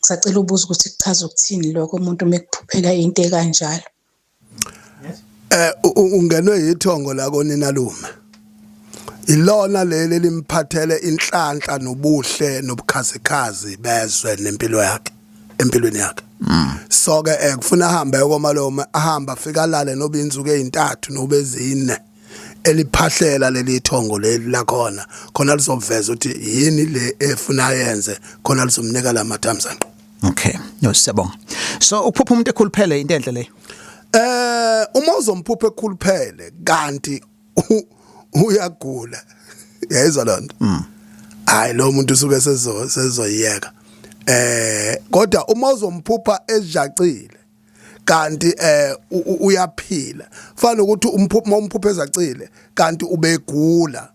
Ngisacela ukubuza ukuthi kuchaza ukuthini lokho umuntu mekuphuphela into ekanjalo. Ungenwe yithongo la konina lume. Ilona leli limphathele inhlanhla nobuhle nobukhazikhazi bezwe nempilo yakhe empilweni yakhe. So ke kufuna ahambe komalume, ahamba afika alale noba insuku ezintathu noba ezine, eliphahlela leli thongo leli lakhona khona lizoveza ukuthi yini le efuna yenze khona, lizomnika lamathamsanqa. Okay, no, siyabonga. So ukuphupha umuntu ekhuluphele into enhle leyo? Uma uzomphupha ekhuluphele kanti uyagula, yayizwa lonto, hayi, lo muntu usuke sezoyiyeka. Kodwa uma uzomphupha ejacile kanti uyaphila, fana ukuthi umphupha, umphupha ezacile kanti ubegula,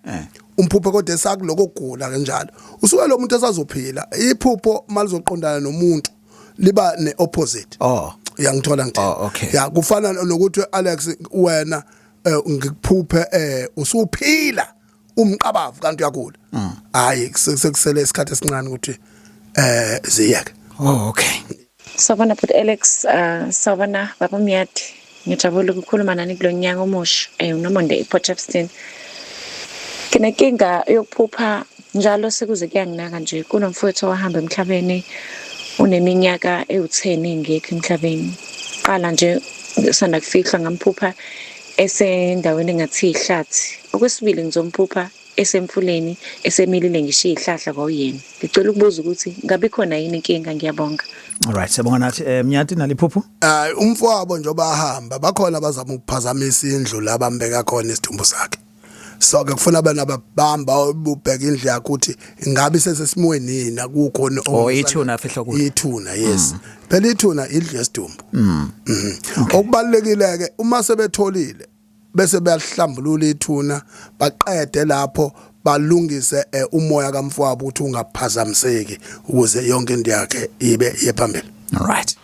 umphuphe kodwa esakuloko kugula kanjalo, usuke lo muntu esazophila. Iphupho malizoqondana nomuntu liba neopposite. Uyangithola ngithi? Oh, okay. Ya, kufana nokuthi Alex, wena ngikuphuphe usuphila umqabavu kanti uyagula, hayi, sekusele isikhathi esincane ukuthi ziyeke. Oh, okay. Sawubona bhuti Alex, sawubona baba Miyadi. Ngijabule ukukhuluma nani kulo nyaka omusha. Unomonde ePort Shepstone. Nginenkinga yokuphupha njalo, sekuze kuyanginaka nje. Kunomfowethu owahamba emhlabeni, uneminyaka ewu-10 engekho emhlabeni. Qala nje usanda kufihlwa, ngamphupha esendaweni engathi ihlathi. Okwesibili ngizomphupha esemfuleni, esemilile ngisho izihlahla kwawuyena. Ngicela ukubuza ukuthi ngabe khona yini inkinga? Ngiyabonga. Alright, siyabonga nathi. Mnyati, naliphupho? Umfowabo njengoba ahamba, bakhona abazama ukuphazamisa indlu la bambeka khona isidumbu sakhe. So ke kufuna abana babamba ubheka indlu yakhe ukuthi ingabe sesesimweni yini, akukho. Oh, ithuna afihlwa kulo. Ithuna, yes. Phela ithuna indlu yesidumbu. Okubalekile ke, uma sebetholile bese bayahlambulula ithuna, baqede lapho balungise umoya kamfowabo ukuthi ungaphazamiseki, ukuze yonke into yakhe ibe iye phambili. All right.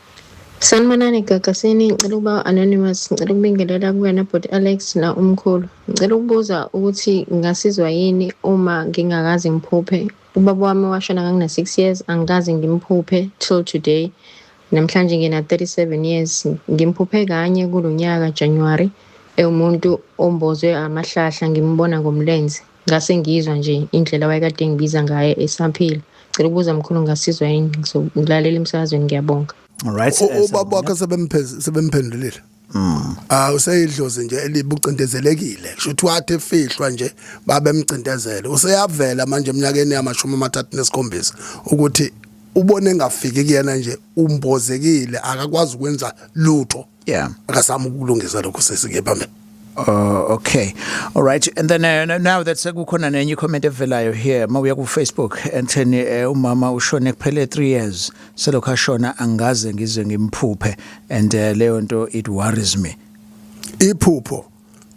Sanibonani Gagasini, ngicela ukuba anonymous, ngicela ukubingelela kuwena bhuti Alex na umkhulu. Ngicela ukubuza ukuthi ngingasizwa yini uma ngingakaze ngiphuphe. Ubaba wami washona ngangina 6 years, angikaze ngimphuphe till today. Namhlanje ngina 37 years, ngimphuphe kanye kulonyaka January, ewumuntu ombozwe amahlahla, ngimbona ngomlenze. Ngase ngizwa nje indlela wayekade ngibiza ngayo esaphila. Ngicela ukubuza mkhulu, ngasizwa yini? Ngilalela emsakazweni, ngiyabonga. All right. Ubaba wakhe sebemphendulile. Ah, useyidlozi nje elibucindezelekile. Kusho ukuthi wathi efihlwa nje babemcindezele. Useyavela manje eminyakeni yama-37 ukuthi ubone engafiki kuyena nje, umbozekile, akakwazi ukwenza lutho. Akasama ukulungisa lokho, sesike phambili. Okay. All right. And then now that's sekukhona nenye comment evelayo here mawuya ku Facebook, Anthony, umama ushone kuphele 3 years selokhu ashona, angaze ngize ngimphuphe and leyo nto it worries me. Iphupho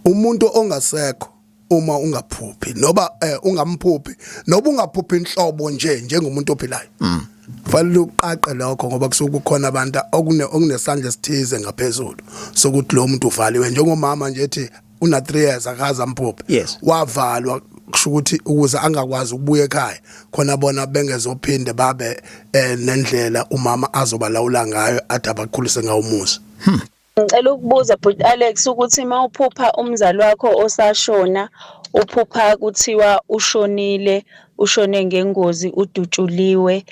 umuntu ongasekho, uma ungaphuphi noba ungamphuphi noba ungaphuphi inhlobo nje njengomuntu ophilayo, kufanele uqaqe lokho, ngoba kusuke kukhona abantu okunesandla esithize ngaphezulu sokuthi lo muntu uvaliwe, njengomama nje ethi una 3 years akaze amphuphe. Wavalwa, kusho ukuthi ukuze angakwazi ukubuya ekhaya khona, bona bengezophinde babe nendlela umama azobalawula ngayo, athi abakhulise ngawo umuzi. Ngicela ukubuza bhuti Alex ukuthi uma uphupha umzali wakho osashona, uphupha kuthiwa ushonile, ushone ngengozi, udutshuliwe,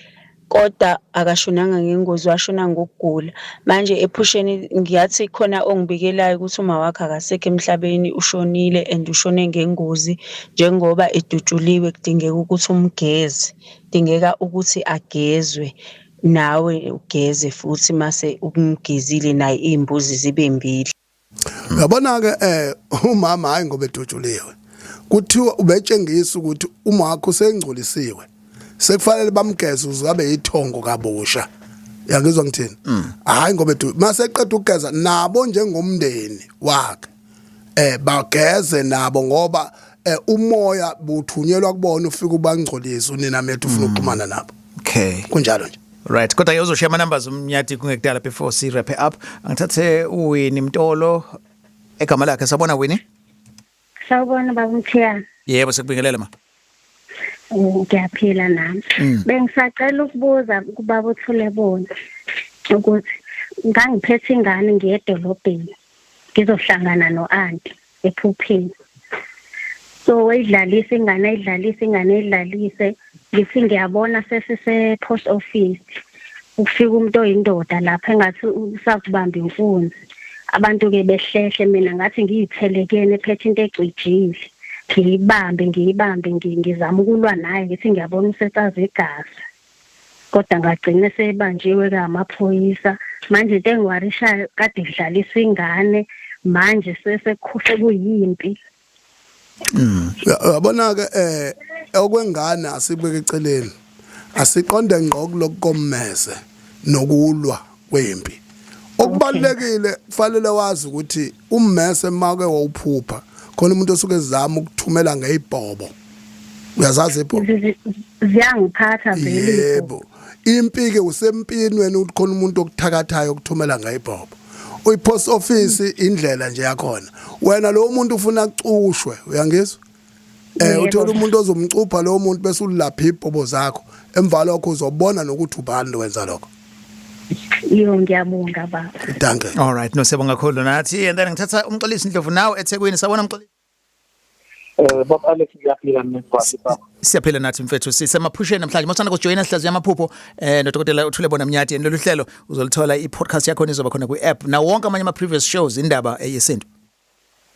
kodwa akashonanga ngengozi, washona ngokugula. Manje ephusheni ngiyathi khona ongibikelayo ukuthi uma wakhe akasekho emhlabeni, ushonile and ushone ngengozi, njengoba edutshuliwe kudingeka ukuthi umgeze, kudingeka ukuthi agezwe, nawe ugeze futhi, mase umgezile naye iy'mbuzi zibe mbili. Uyabona ke, umama, hayi, ngoba edutshuliwe, kuthiwa ubetshengisa ukuthi uma wakho usengcolisiwe, sekufanele bamgeze ukuze abe yithongo kabusha. Uyangizwa ngithini? Hayi, ngoba edu mase eqeda ukugeza nabo njengomndeni wakhe bageze nabo, ngoba umoya buthunyelwa kubona, ufika ubangcolisa unina methu ufuna ukuxhumana nabo. Kunjalo nje. Right, kodwa ke uzoshiya ama numbers umnyati kungekudala. Before si wrap up, angithathe uWini Mtolo egama lakhe. Sabona, Winnie. Sawubona, baba Mthiyana. Yebo, sekubingelele, ma. Ngiyaphila nami. Bengisacela ukubuza kubaba uThule bona ukuthi ngangiphethe ingane ngiye edolobheni ngizohlangana no-anti ephupheni. So wayidlalisa ingane, ayidlalise ingane, ayidlalise, ngithi ngiyabona sesise post office, ukufika umuntu oyindoda lapha engathi usakubamba inkunzi. Abantu-ke behlehle, mina ngathi ngiyithelekeni ephethe into ecijile, ngiyibambe, ngiyibambe, ngizama ukulwa naye, ngithi ngiyabona usetsaza igazi, kodwa ngagcina sebanjiwe-ke amaphoyisa. Manje into engiwarishayo, kade kudlaliswa ingane, manje sekuyimpi. Uyabona ke, okwengane asibeke eceleni, asiqonde ngqo kulokukommese nokulwa kwempi. Okubalekile, kufanele wazi ukuthi ummese make wawuphupha khona umuntu osuke ezama ukuthumela ngeyibhobo. Uyazazi ibhobo? Ziyangiphatha vele. Yebo, impi ke, usempini wena, ukuthi khona umuntu okuthakathayo ukuthumela ngayibhobo. Uyi-post office, indlela nje yakhona, wena lo muntu ufuna cushwe, uyangizwa? Uthola umuntu ozomcupha lo muntu, bese ulapha ibhobo zakho. Emva lokho uzobona nokuthi ubani wenza lokho. Iyo, ngiyabonga, baba. Danke. All right, no, siyabonga kakhulu nathi. And then ngithatha uMxolisi Ndlovu nawe eThekwini. Sabona, Mxolisi. Baba Alex, ngiyaphila mina, baba. Siyaphila nathi, mfethu. Sisemaphusheni namhlanje. Mawuthanda kujoyina, sihlaziya amaphupho nodokotela uThule bona Mnyati. Lolu hlelo uzolithola, i-podcast yakho izoba khona kwi-app nawo wonke amanye ama previous shows, indaba yesintu.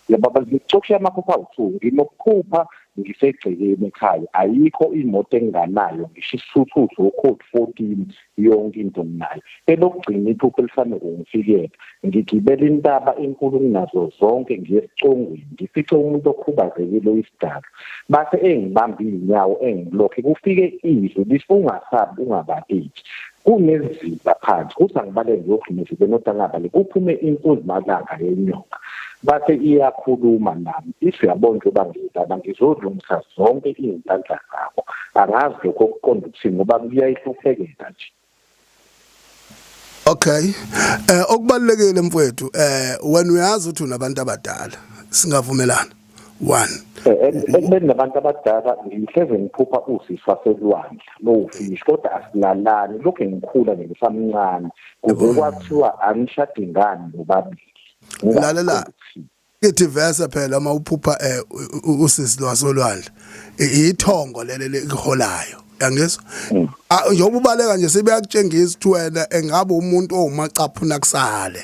Ya baba, ngixoxe amaphupho awu-2. Nginokuphupha ngisegcekeni ekhaya, ayikho imoto enginganayo, ngisho isithuthuthu u-code 14, yonke into nginayo. Elokugcina iphupho elifanele kungifikela, ngigibela intaba enkulu kunazo zonke, ngiye esicongweni, ngifice umuntu okhubazekile oyisidalo, base engibamba iy'nyawo, engilokhe kufike izwi lithi, "Ungasabi, ungabaleki, kuneziba phansi." Kuthi angibaleke ngiyogcina ezibeni, kodwa angabaleki, kuphume inkunzimalanga yenyoka, base iyakhuluma nami, ithi, "Uyabona, njengoba ngilana ngizolungisa zonke iy'nhlanhla zakho." Angazi lokho okuqonda ukuthini, ngoba kuyayihluphekela nje. Okay. Okubalekile, mfowethu, wena uyazi ukuthi unabantu abadala. Singavumelana. One. Ekubeni nabantu abadala, ngihleze ngiphupha usisi waselwandle lowo fish, kodwa asilalani. Lokhu ngikhula ngisamncane, kuze kwathiwa angishadi ngani nobabili. Lalela, ithi verse phela, uma uphupha usisi lwasolwandle, ithongo lele likuholayo, yangizwa? Ah, njengoba ubaleka nje, sebeyakutshengisa ukuthi wena engabe umuntu owumacaphuna kusale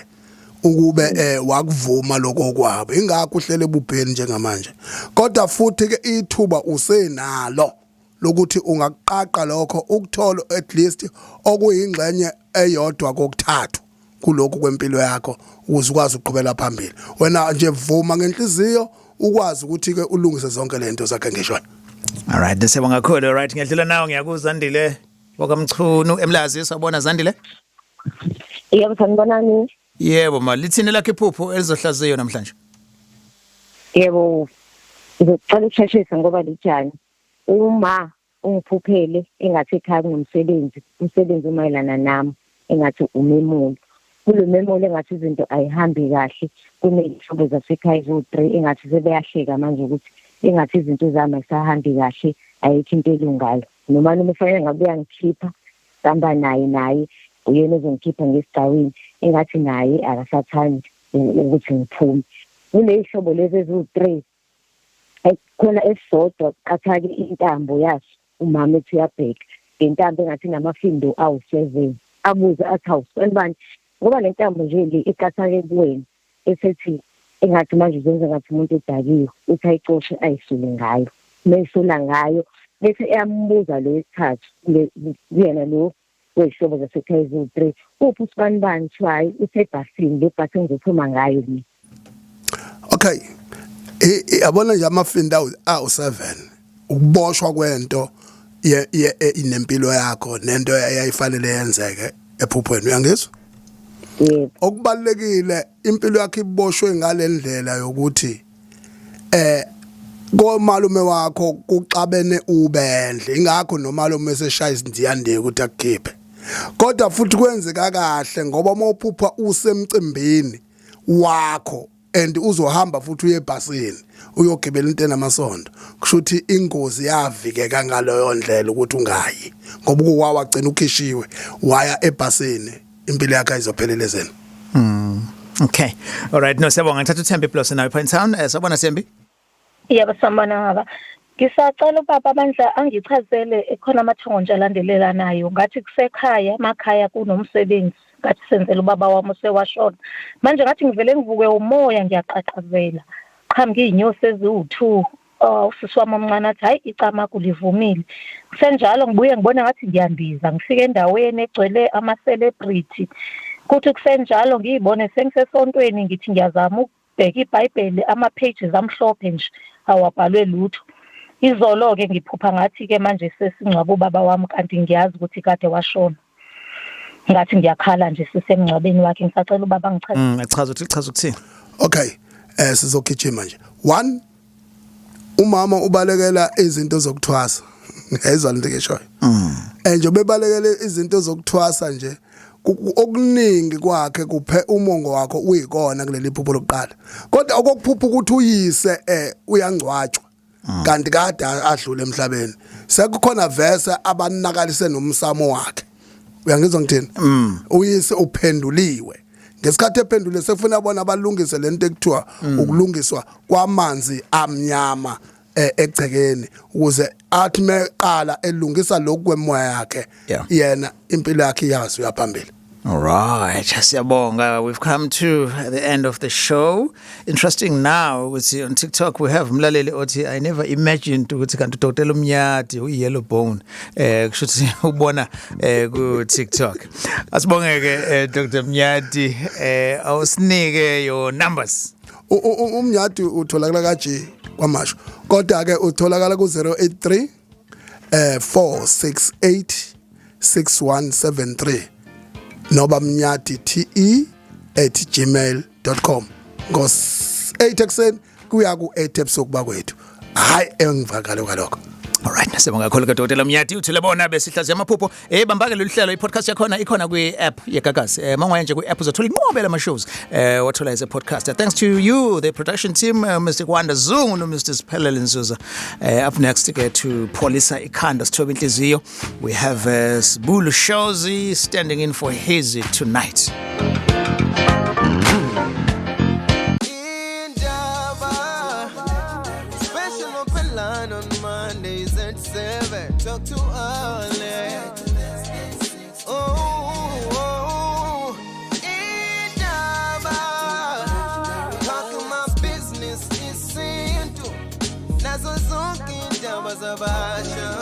ukube wakuvuma lokho kwabo, ingakho uhlele ebubheni njengamanje. Kodwa futhi ke ithuba usenalo lokuthi ungakuqaqa lokho, ukuthola at least okuyingxenye eyodwa kokuthathu kulokhu kwempilo yakho, ukuze ukwazi ukuqhubela phambili. Wena nje vuma ngenhliziyo, ukwazi ukuthi ke ulungise zonke lento zakhe ngishona. All right, siyabonga kakhulu. All right, ngiyadlula nawe, ngiyakuzwa Zandile wakaMchunu eMlazi. Sawubona, Zandile. Yebo, sanibonani. Yebo ma, lithini lakhe iphupho elizohlaziyo namhlanje? Yebo, ngizocela ukusheshisa ngoba lijani. Uma ungiphuphele engathi ekhaya kunomsebenzi, umsebenzi umayelana nami, engathi umemulo. Kulo memulo engathi izinto ayihambi kahle, kuney'hlobo zasekhaya eziwu-3, engathi sebeyahleka manje ukuthi engathi izinto zami ayisahambi kahle, ayikho into elungayo. Noma ufanele ngabe uyangikhipha, sihamba naye, uyena ozongikhipha ngesigcawini, engathi naye akasathandi ukuthi ngiphume. Kuley'hlobo lezi eziwu-3, khona esisodwa qatha-ke intambo yaso, umama ethi uyabheka ngentambo engathi inamafindo awu-7, abuze athi, "Hawu, bani, ngoba le ntambo nje le iqathake kuwena?" Esethi engathi manje uzenza ngathi umuntu edakiwe, uthi ayicoshe, ayisule ngayo, mayisula ngayo bese eyambuza lo wesithathu kuyena lo wey'hlobo zasekhaya eziwu-3, "Uphi usibani bani?" Kuthiwa, "Hhayi, usebhasini, le bhasi engizophuma ngayo mina." Okay. Yabona nje, amafindo awu 7, ukuboshwa kwento inempilo yakho nento eyayifanele yenzeke. Ephuphweni, uyangizwa? Yebo. Okubalekile, impilo yakhe iboshwe ngalendlela yokuthi komalume wakho kuxabene ubendle, ingakho nomalume eseshaya izindiyande ukuthi akukhiphe. Kodwa futhi kwenzeka kahle ngoba uma uphupha usemcimbini wakho and uzohamba futhi uye ebhasini uyogibela into enamasondo, kusho ukuthi ingozi yavikeka ngaleyo ndlela ukuthi ungayi, ngoba ukuwa wagcina ukhishiwe waya ebhasini, impilo yakhe ayizophelela ezeni. Okay. All right, no, siyabonga. Ngithatha uThembi Plus nawe Point Town. Sawubona Thembi. Yebo, sanibona baba. Ngisacela ubaba amandla angichazele, ekhona amathongo nje alandelelanayo. Ngathi kusekhaya, emakhaya kunomsebenzi. Ngathi senzela ubaba wami osewashona. Manje ngathi ngivele ngivuke umoya, ngiyaqhaqhazela. Qhamuka iy'nyosi eziwu-2. Oh, usisi wami omncane athi hayi, icamagu livumile. Kusenjalo ngibuye ngibona ngathi ngiyandiza, ngifike endaweni egcwele ama-celebrity. Kuthi kusenjalo ngiyibone sengisesontweni, ngithi ngiyazama ukubheka iBhayibheli, ama-pages amhlophe nje, awabhalwe lutho. Izolo-ke ngiphupha ngathi-ke manje sesingcwaba ubaba wami, kanti ngiyazi ukuthi kade washona. Ngathi ngiyakhala nje sisemngcwabeni wakhe. Ngisacela ubaba ngichaze. Achaza ukuthi chaza ukuthini. Okay, sizogijima nje. One, umama ubalekela izinto zokuthwasa. Ngiyayizwa lento ngishoyo. Nje bebalekela izinto zokuthwasa nje, okuningi kwakhe kuphe umongo wakho uyikona kuleli phupho lokuqala. Kodwa okokuphupha ukuthi uyise uyangcwatshwa kanti kade adlule emhlabeni, sekukhona verse abanakalise nomsamo wakhe. Uyangizwa ngithini? Uyise uphenduliwe. Ngesikhathi ephendule sekufuna bona balungise lento ekuthiwa ukulungiswa kwamanzi amnyama egcekeni, ukuze athi meqala elungisa lokhu kwemoya yakhe, yena impilo yakhe iyazi uyaphambili. All right, siyabonga. We've come to the end of the show. Interesting now ukuthi on TikTok we have umlaleli othi, "I never imagined ukuthi kanti uDr Mnyadi uyi-yellow bone." Kusho ukuthi ubona ku TikTok. Asibongeke Dr Mnyadi, awusinike your numbers. Umnyadi utholakala ka G kwamasho. Kodwa ke utholakala ku 083 468 6173 noba mnyadi.te@gmail.com ngo 8 ekseni kuya ku 8 ebusuku bakwethu, hayi engivakalo kalokho. Alright, siyabonga kakhulu ke Dr. Mnyadi uthule bona besihlaziya amaphupho. Bambake lolu hlelo, i-podcast yakhona ikhona kwi-app yeGagasi. Mangwaya nje kwi-app uzothola inqwaba lama shows. Wathola as a podcast. Thanks to you, the production team, Mr. Kwanda Zungu no Mr. Siphelele Nzuza. Up next ke to Polisa ikhanda sithoba inhliziyo. We have Sibulu Shozi standing in for Hazy tonight. Indaba. Special open line on Mondays at 7. Talk to Alex. Oh, Indaba. Talk my business isintu. Nazo zonke indaba zabasha.